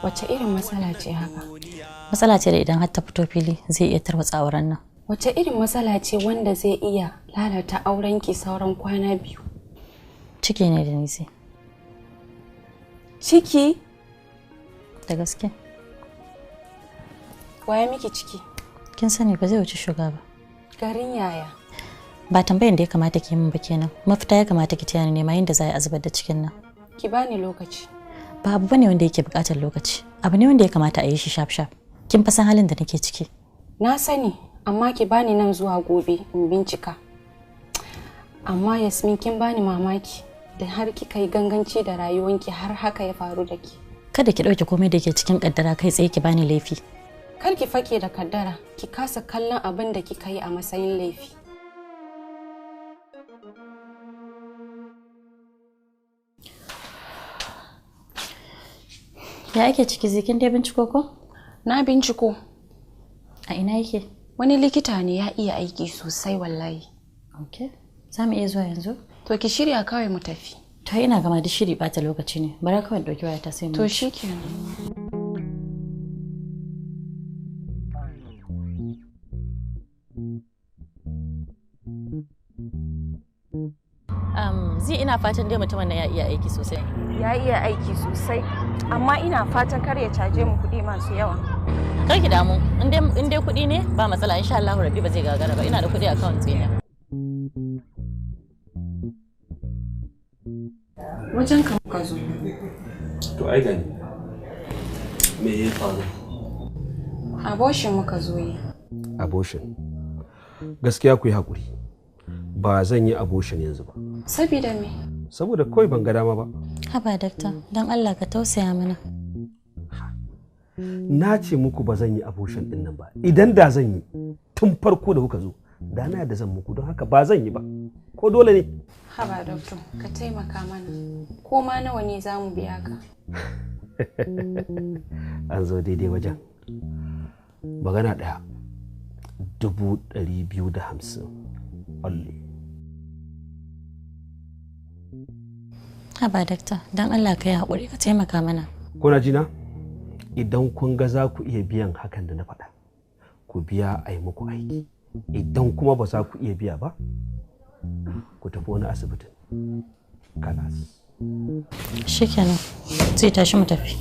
Wace irin matsala ce haka? Matsala ce da idan har ta fito fili zai iya tarwatsa auren nan. Wace irin matsala ce wanda zai iya lalata aurenki sauran kwana 2? Ciki ne da nisi. Ciki? Da gaske. Waye miki ciki? Kin sani ba zai wuce shuga ba. Garin yaya? Ba tambayan da ya kamata ki yi min ba kenan. Mafita ya kamata ki taya ni nema yadda za a zubar da cikin nan. Ki bani lokaci. Ba abu bane wanda yake buƙatar lokaci. Abu ne wanda ya kamata a yi shi shaf shaf. Kin fa san halin da nake ciki. Na sani, amma ki bani nan zuwa gobe in bincika. Amma Yasmin kin bani mamaki da har kika yi ganganci da rayuwanki har haka ya faru da ki. Kada ki ɗauke komai da ke cikin kaddara kai tsaye ki bani laifi. Kar ki fake da kaddara, ki kasa kallon abin da kika yi a matsayin laifi. Ya ake ciki zikin dai binciko ko? Na binciko. A ina yake? Wani likita ne ya iya aiki sosai wallahi. Okay. Za mu iya zuwa yanzu? To ki shirya kawai mu tafi. To ina gama da shiri bata lokaci ne. Bara kawai ɗauki wayata sai mu. To shikenan. Zai ina fatan dai mutumin nan ya iya aiki sosai. Ya iya aiki sosai, amma ina fatan kar ya caje mu kuɗi masu yawa. Kar ki damu, in dai kuɗi ne ba matsala insha Allah Rabbi ba zai gagara ba. Ina da kuɗi account ɗina. Wajen ka muka zo. To ai gani. Me ya faru? Abortion muka zo yi. Abortion. Gaskiya ku yi hakuri. Ba zan yi abortion yanzu ba. Sabida me? Saboda kawai ban ga dama ba. Haba dakta, don Allah ka tausaya mana. Na ce muku ba zan yi abortion din nan ba. Idan da zan yi tun farko da kuka zo, da na da zan muku, don haka ba zan yi ba. Ko dole ne? Haba doctor, ka taimaka mana. Ko ma nawa ne za mu biya ka? An zo daidai wajen. Magana ɗaya, 250,000 only. Haba dakta, don Allah ka yi haƙuri ka taimaka mana. Kuna jina? Idan kun ga za ku iya biyan hakan da na faɗa, ku biya a yi muku aiki. Idan kuma ba za ku iya biya ba, ku tafi wani asibitin. Kalas. Shikenan, zai tashi mu tafi.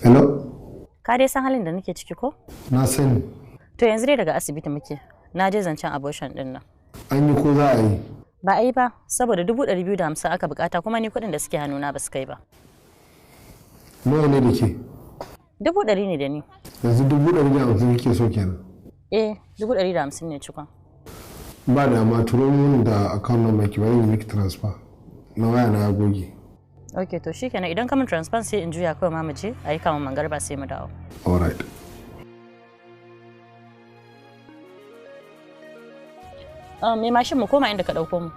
Hello? Ka dai san halin da nake ciki ko? Na sani. To yanzu dai daga asibiti muke. Na je zancen abortion din nan. An yi ko za a yi? Ba a yi ba, saboda 250,000 aka bukata kuma ni kuɗin da suke hannuna ba su kai ba. Nawa ne da ke? 100,000 ne da ni. Yanzu 150,000 kike so kenan? Eh, 150,000 ne cikon. Ba da ma turo min da account number ki bari in miki transfer. Na waya na goge. Ok, to shikenan idan ka min transfer sai in juya kawai ma mu je a yi kamun mangarba sai mu dawo. All right. Me mashin mu koma inda ka ɗauko mu.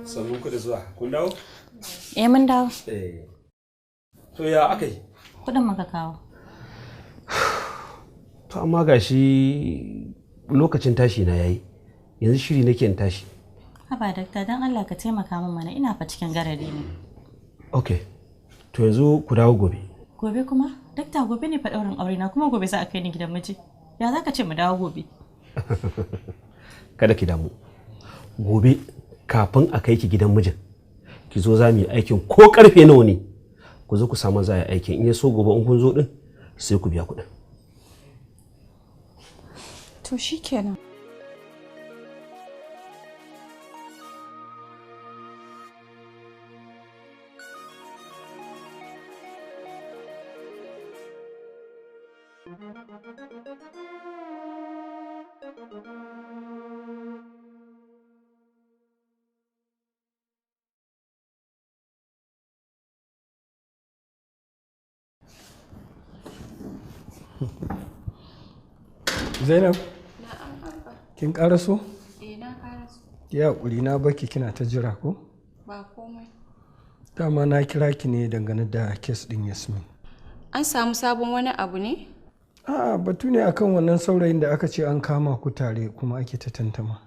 Sannu ku da zuwa. Kun dawo? Eh mun dawo. Eh. To ya aka yi? Kuɗin muka kawo. To amma gashi lokacin tashi na yayi. Yanzu shiri nake in tashi. Haba dakta, don Allah ka taimaka min mana, ina fa cikin garari ne. Okay. To yanzu ku dawo gobe. Gobe kuma? Dakta gobe ne fa ɗaurin aure na kuma gobe za a kai ni gidan miji. Ya za ka ce mu dawo gobe? Kada ki damu. Gobe kafin a kai ki gidan mijin, ki zo za mu yi aikin ko karfe nawa ne. Ku zo ku samu za a yi aikin, in ya so gobe in kun zo din sai ku biya kuɗin. To shikenan. Zainab, Na'am Abba. kin ƙaraso? Eh na ƙaraso. Ya haƙuri na baki kina ta jira ko? Ba komai. Dama na kira ki ne dangane da kes ɗin Yasmin. An samu sabon wani abu ne? A'a batu ne akan wannan saurayin da aka ce an kama ku tare kuma ake ta tantama.